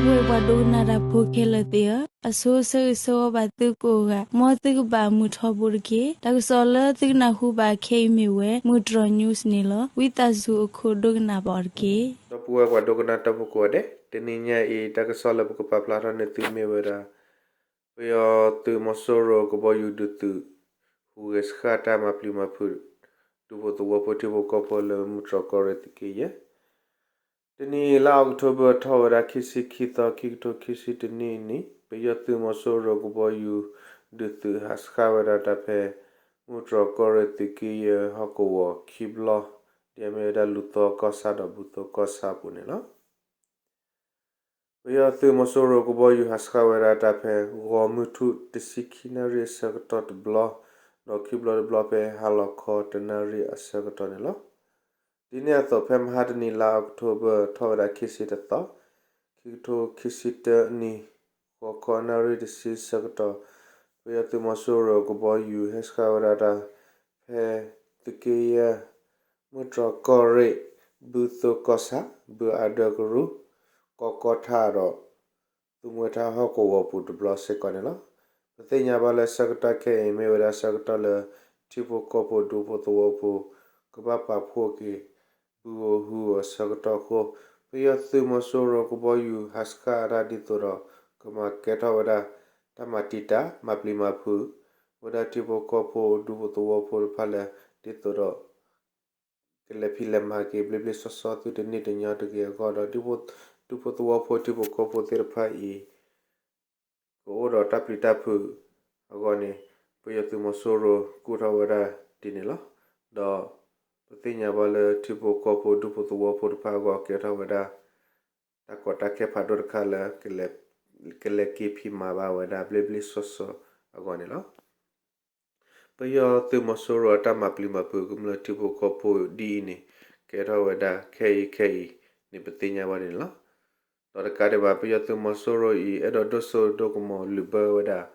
ပှၤဒိကနၣ်တၢ်ဖိခဲလၢာ်သ့ၣ်ဧၢ, အဆိဆၢဂ့ၤဆၢဝါဘၣ်သုကိးဂၤ, မ်သုကဘၣ်မုာ်ထီဘိတက့ၢ်. တၢ်ကစီၣ်လၢသုကနၢ်ဟူဘၣ်ခဲအံၤမ့ၢ်ဝဲ မုၢ်တြီၢ် news န့ၣ်လီၤ. ဝံသးစူၤအခိၣ်ဒိကနၣ်ဘၣ်အီၤတက့ၢ်. ဒီပုၢ်ဝဲၢ်ပှၤဒိကနၣ်တၢ်ဖိကိးဂၤဒဲး, တနံၤညါအံၤ တၢ်ကစီၣ်လၢပကပာ်ဖျါထီၣ်န့ၢ်သုမ့ၢ်ဝဲဒၣ် ပယီၤသုးမီၤစိရိၤကဘီယူၤဒုးသုး ဟူးဂဲၤဆှၣ်တၢ်မၤပျံၤမၤဖုး ဒူဖိသဝီဖိထံဖိကီၢ်ဖိလၢမုၢ်တြီၢ်ကီၢ်ရ့ၣ်သုးက့ယဲၢ် တနံၤအံၤလါအီးကထိဘၢၣ် ထီၣ်ဝဲဒၣ်ခံဆံခံသီ ခံကထိခံဆံတနံၣ်အနံၤ ပယီၤသုးမီၤစိရိၤကဘီယူၤ ဒုးသုးဟးဆှၣ်ဝဲဒၣ်တၢ်ဖဲ မုၢ်တြီၢ်ကီၢ်ရ့ၣ်သုးက့ယဲၢ်ဟီၣ်ကဝီၤခံဘျီ ဒ်အမ့ၢ်ဝဲဒၣ်လူၢ်သီကီၢ်ဆၣ်ဒီးဘုၣ်သီကီၢ်ဆၣ်အပူၤန့ၣ်လီၤ. ပယီၤသုးမီၤစိရိၤကဘီယူၤဟးဆှၣ်ဝဲဒၣ်တၢ်ဖဲ ဂီၤမုၢ်ထူၣ်တဆံခံနၣ်ရံၣ်အဆၢကတီၢ်တဘျီ, ဒီးခံဘျီတဘျီဖဲဟါလီၤခီတနၣ်ရံၣ်အဆၢကတီၢ်န့ၣ်လီၤ. ဒ်န့ၣ်အသိးဖဲမဟါတနံၤလါအီးကထိဘၢၣ် ထီၣ်ဝဲဒၣ်ခံဆံတသီ ခံကထိခံဆံတၢနံၤ ဂီၤခီနၣ်ရံၣ်တဆံဆၢကတီၢ် ပယီၤသုးမီၤစိရိၤကဘီယူၤဟဲဆှၣ်ဝဲဒၣ်တၢ်ဖဲ သုးက့ယဲၢ် မုၢ်တြီၢ်ကီၢ်ရ့ၣ် ဘုၣ်သီကီၢ်ဆၣ် ဘုၣ်အါဒၢကရူၢ် ကီၢ်ကီထါဒီး သူၣ်မွဲထါဟီၣ်ကဝီၤပူၤတဘျီစ့ၢ်ကီးန့ၣ်လီၤ. ပသ့ၣ်ညါဘၣ်လၢဆၢကတီၢ်ခဲအံၤမ့ၢ်ဝဲဒၣ်ဆၢကတီၢ်လၢ ထံဖိကီၢ်ဖိဒူဖိသဝီဖိ ကဘၣ်ပာ်ဖှိၣ်က့ၤ ဘုဧိၤဟုဧိၤအဆၢကတီၢ်အဃိ ပယီၤသုးမီၤစိရိၤကဘီယူၤဟးဆှၣ်တၢ်ဒ်သိးဒီး ကမၤကဲထီၣ်ဝဲဒၣ် တၢ်မၤတံာ်တာ် မၤပျံၤမၤဖုး ဝဲဒၣ်ထံဖိကီၢ်ဖိဒူဖိသဝီဖိတဖၣ်လၢ ဒ်သိးဒီး ကလဲၤဖံးလဲၤမၤက့ၤဘျ့ဘျ့ဆှီဆှီ သုတန့ၢ်တညီတဂ့ၤအဂီၢ်ဒီး ဒူဖိသဝီဖိထံဖိကီၢ်ဖိသ့ၣ်တဖၣ်အံၤ ကအိၣ်ဒီးတၢ်ပျံၤတၢ်ဖုးအဂီၢ်န့ၣ် ပယီၤသုးမီၤစိရိၤကူၣ်ထီၣ်ဝဲဒၣ်ဒ်န့ၣ်လီၤ. ဒီးပသ့ၣ်ညါဘၣ်လၢထံဖိကီၢ်ဖိဒူဖိသဝီဖိတဖၣ်အဂီၢ် ကဲထီၣ်ဝဲဒၣ် တၢ်ကီတၢ်ခဲဖးဒိၣ်တခါလၢ ကလဲၤက့ၤဖံးမၤဘၣ်ဝဲဒၣ်ဘျ့ဘျ့ဆှီဆှီအဂီၢ်န့ၣ်လီၤ. ပယီၤသုးမီၤစိရိၤအတၢ်မၤပျံၤမၤဖုးကမျၢၢ်ထံဖိကီၢ်ဖိဒ်အံၤန့ၣ် ကဲထီၣ်ဝဲဒၣ်ခဲအံၤခဲအံၤန့ၣ် ပသ့ၣ်ညါဘၣ်န့ၣ်လီၤ. ဒီးတကးဒံးဘၣ် ပယီၤသုးမီၤစိရိၤအံၤ အဲၣ်ဒိးဒိၣ်စိဒိၣ်ကမီၤလုၢ်ဘၢဝဲဒၣ်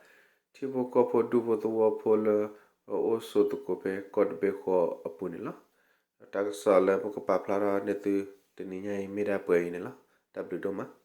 ထံဖိကီၢ်ဖိဒူဖိသဝီဖိလၢ အအိၣ်ဆိးသကိးဖဲကီၢ်တဘ့ၣ်ဃီအပူၤန့ၣ်လီၤ. ဒီးတၢ်ကစီၣ်လၢပကပာ်ဖျါထီၣ်န့ၢ်သုတနံၤညါအံၤမ့ၢ်ဒၣ်ပှဲၤအံၤန့ၣ်လီၤ. တၢ်ဘျုးဒိၣ်မး.